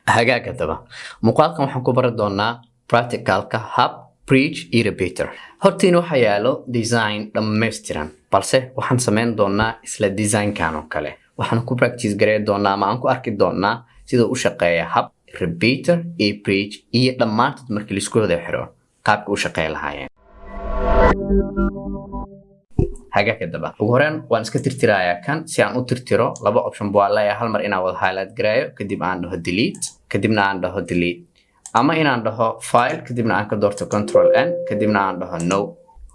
Hagaag, haddaba muuqaalkan waxaan ku bari doonaa practicalka hub, bridge iyo repeater. Hortiina waxaa yaalo design dhammaystiran, balse waxaan samayn doonaa isla designkan oo kale. Waxaan ku practice gareyn doonaa ama aan ku arki doonaa sida u shaqeeya hub, repeater iyo bridge, iyo dhammaantood markii laisku wada xiro qaabka u shaqeyn lahaayeen. Hagaag, haddaba ugu horeen waan iska tirtirayaa kan. Si aan u tirtiro, laba option baa leeyahay: hal mar inaan wada highlight gareeyo, kadib aan dhaho delete, kadibna aan dhaho delete, ama inaan dhaho file, kadibna aan ka doorto Control N, kadibna aan dhaho no,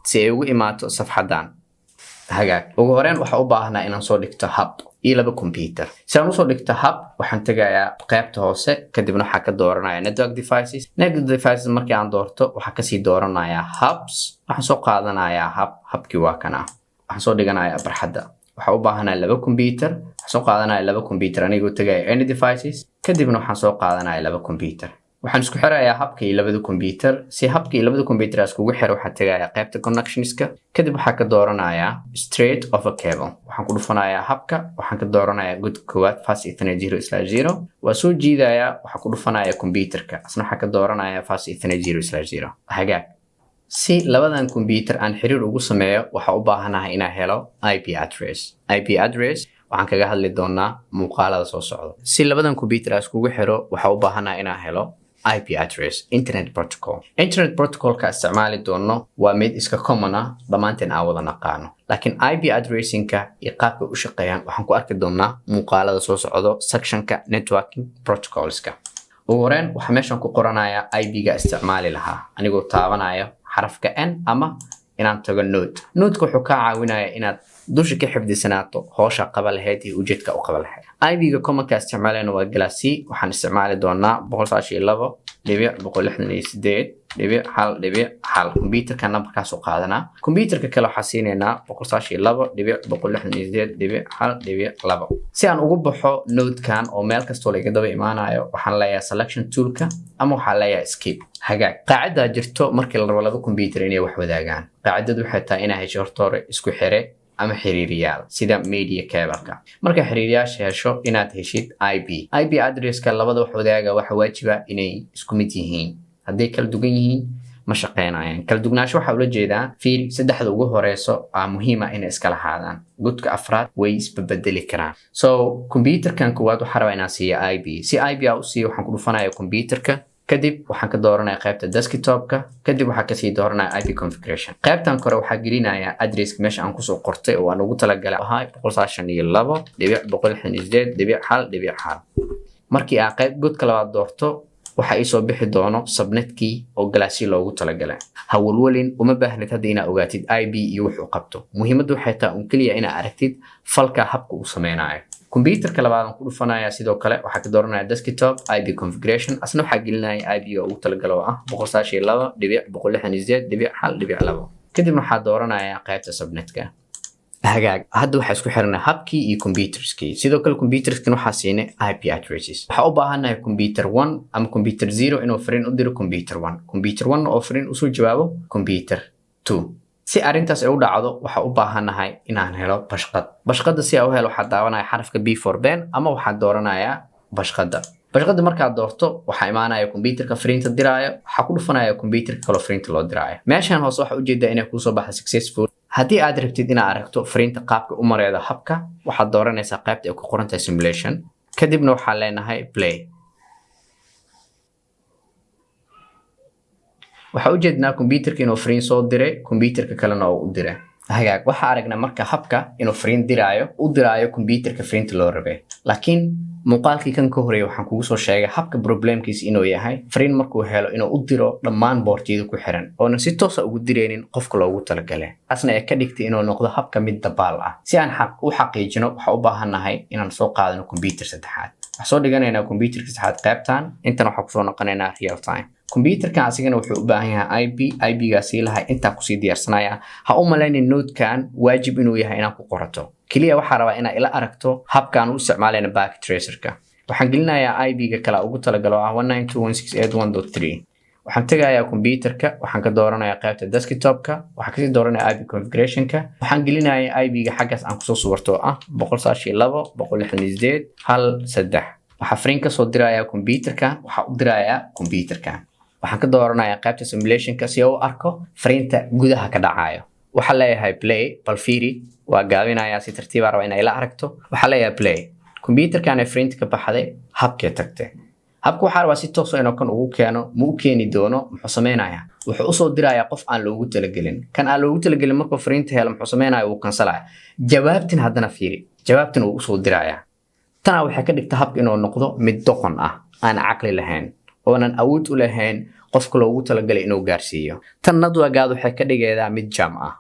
si ay ugu imaato safxadan. Hagaag, ugu horeen waxaa u baahnaa inaan soo dhigto hub iyo laba computer. Si aan usoo dhigto hub, waxaan tegayaa qaybta hoose, kadibna waxaa ka dooranaya network devices. Network devices markii aan doorto, waxaa kasii dooranayaa hubs. Waxaan soo qaadanayaa hub. Hubkii waa kana, waxaan soo dhiganayaa barxadda. Waxaa u baahanaya laba computer. Waxaan soo qaadanaya laba computer anigoo tegaya any devices, kadibna waxaan soo qaadanaya laba computer. Waxaan isku xirayaa hubka iyo labada computer. Si hubka iyo labada computer aan iskugu xiro, waxaa tegayaa qaybta connectionska, kadib waxaa ka dooranayaa straight over cable. Waxaan ku dhufanayaa hubka, waxaan ka dooranayaa godka koowaad, fast ethernet 0/0. Waa soo jiidayaa, waxaa ku dhufanaya computerka, asna waxaa ka dooranayaa fast ethernet 0/0. Hagaag, si labadan computer aan xiriir ugu sameeyo, waxaa u baahanahay inaan helo IP address. IP address waxaan kaga hadli doonaa muuqaalada soo socda. Si labadan computer aan iskugu xiro, waxaa u baahanahay inaan helo IP address, internet protocol. Internet protocolka isticmaali doono waa mid iska common ah, dhammaanteen aan wada naqaano, laakiin IP addressingka iyo qaabka u shaqeeyaan waxaan ku arki doonaa muuqaalada soo socdo, sectionka networking protocolska. Ugu horeen waxaa meeshan ku qoranayaa IP-ga isticmaali lahaa, anigoo taabanaya xarafka N ama inaan tago note. Noteka wuxuu kaa caawinayaa inaad dusha ka xifdisanaato howsha qaba lahayd iyo ujeedka u qaba lahayd. IP-ga commonka isticmaalayna waa class C. Waxaan isticmaali doonaa 192.168.1.1. Computerka numberkaas u qaadanaa. Computerka kale waxaa siinaynaa 192.168.1.2. Si aan ugu baxo notekan oo meel kastoo laiga daba imaanayo, waxaan leeyahay selection toolka ama waxaan leeyahay escape. Hagaag, qaacidaa jirto markii la rabo laba computer inay wax wadaagaan. Qaacidadu waxay tahay inaa hesho horta hore isku xire ama xiriiriyaal, sida media cableka. Marka xiriiriyaasha hesho, inaad heshid IP. IP addresska labada wax wadaaga waxa waajiba inay isku mid yihiin. Hadday kala dugan yihiin, ma shaqeynayaan. Kala dugnaansho waxaa ula jeedaa, fiiri, saddexda ugu horeyso aa muhiima inay iskala haadaan, godka afraad way isbabedeli karaan. So computerkan koowaad waxaa rabaa inaan siiyo IP. Si IP aa u siiyo, waxaan ku dhufanaya computerka, kadib waxaan ka dooranaya qaybta desktopka, kadib waxaa kasii dooranaya IP configuration. Qaybtan kore waxaa gelinaya addresska meesha aan kusoo qortay oo aan ugu talagalay, ahaa 192.168.1.1. Markii aan qayb godka labaad doorto, waxaa iisoo bixi doono subnetkii oo class C loogu talagalay. Ha walwalin, uma baahnid hadda inaad ogaatid IP iyo wuxuu qabto. Muhiimaddu waxay tahay un keliya inaad aragtid falka habka uu sameynayo. Computerka labaad aan ku dhufanaya, sidoo kale waxaa ka dooranaya desktop, IP configuration, asna waxaa gelinaya IP oo ugu talagalo oo ah 192.168.1.2. Kadibna waxaa dooranaya qaybta subnetka. Hagaag, hadda waxaa isku xiranay hubkii iyo computerskii. Sidoo kale computerskin waxaa siinay IP addresses. Waxaa u baahannahay computer one ama computer zero inuu fariin u diro computer one, computer one oo fariin usoo jawaabo computer two. Si arrintaas ay u dhacdo, waxaa u baahannahay inaan helo bashqad. Bashqadda si aan u helo, waxaa daawanaya xarafka B for pen ama waxaa dooranayaa bashqadda. Bashqadda markaad doorto, waxaa imaanaya computerka fariinta diraayo, waxaa ku dhufanaya computerka kaloo fariinta loo diraayo. Meeshan hoose waxaa ujeedaa inay kuusoo baxda successful. Haddii aad rabtid inaad aragto fariinta qaabka u mareedo hubka, waxaad dooranaysaa qaybta ay ku qoran tahay simulation, kadibna waxaan leenahay play. Waxaa ujeednaa computerka inuu fariin soo diray, computerka kalena oo u diray. Hagaag, waxaa aragnaa marka hubka inuu fariin diraayo, u diraayo computerka fariinta loo rabay. Laakiin muuqaalkii kan ka horeeyay waxaan kugu soo sheegay hubka problemkiisa inuu yahay fariin markuu helo inuu u diro dhammaan portyada ku xiran, oonan si toosa ugu diraynin qofka loogu talagalay, taasna ay ka dhigtay inuu noqdo hubka mid dabaal ah. Si aan xaq u xaqiijino, waxaa u baahannahay inaan soo qaadano computer saddexaad. Waxaan soo dhiganaynaa computerka saddexaad qaybtan intan. Waxaa kusoo noqonaynaa real time. Computerkan asigana wuxuu u baahan yahay IP. IP-gaa sii lahay intaa kusii diyaarsanaya. Ha u malaynin notekan waajib inuu yahay inaad ku qorato. Keliya waxaa rabaa inaad ila aragto habkaan u isticmaalayna Packet Tracerka. Waxaan gelinayaa IP-ga kale ugu talagalo ah 192.168.1.3. Waxaan tegayaa computerka, waxaan ka dooranayaa qaybta desktopka, waxaan kasii dooranayaa IP configurationka, waxaan gelinayaa IP-ga xaggaas aan kusoo suwarto oo ah 192.168.1.3. Waxaa fariin kasoo dirayaa computerkan, waxaa u dirayaa computerkan. Waxaan ka dooranayaa qaybta simulationka si u arko fariinta gudaha ka dhacayo. Waxaa leeyahay play. Bal fiiri, waa gaabinayaa si tartiibaa, raba inay la aragto. Waxaa leeyahay play. Computerkan ay fariinta ka baxday hubkee tagtay. Hubka waxaa rabaa si toosa inuu kan ugu keeno. Ma u keeni doono. Muxuu sameynayaa? Wuxuu usoo dirayaa qof aan loogu talagelin. Kan aan loogu talagelin markuu fariinta helo, muxuu sameynaya? Wuu cancelaya. Jawaabtin haddana fiiri, jawaabtin uu usoo dirayaa. Tanaa waxay ka dhigta hubka inuu noqdo mid doqon ah, aan caqli lahayn, oonan awood u lahayn qofka loogu talagalay inuu gaarsiiyo. Tan networkaada waxay ka dhigeedaa mid jam ah.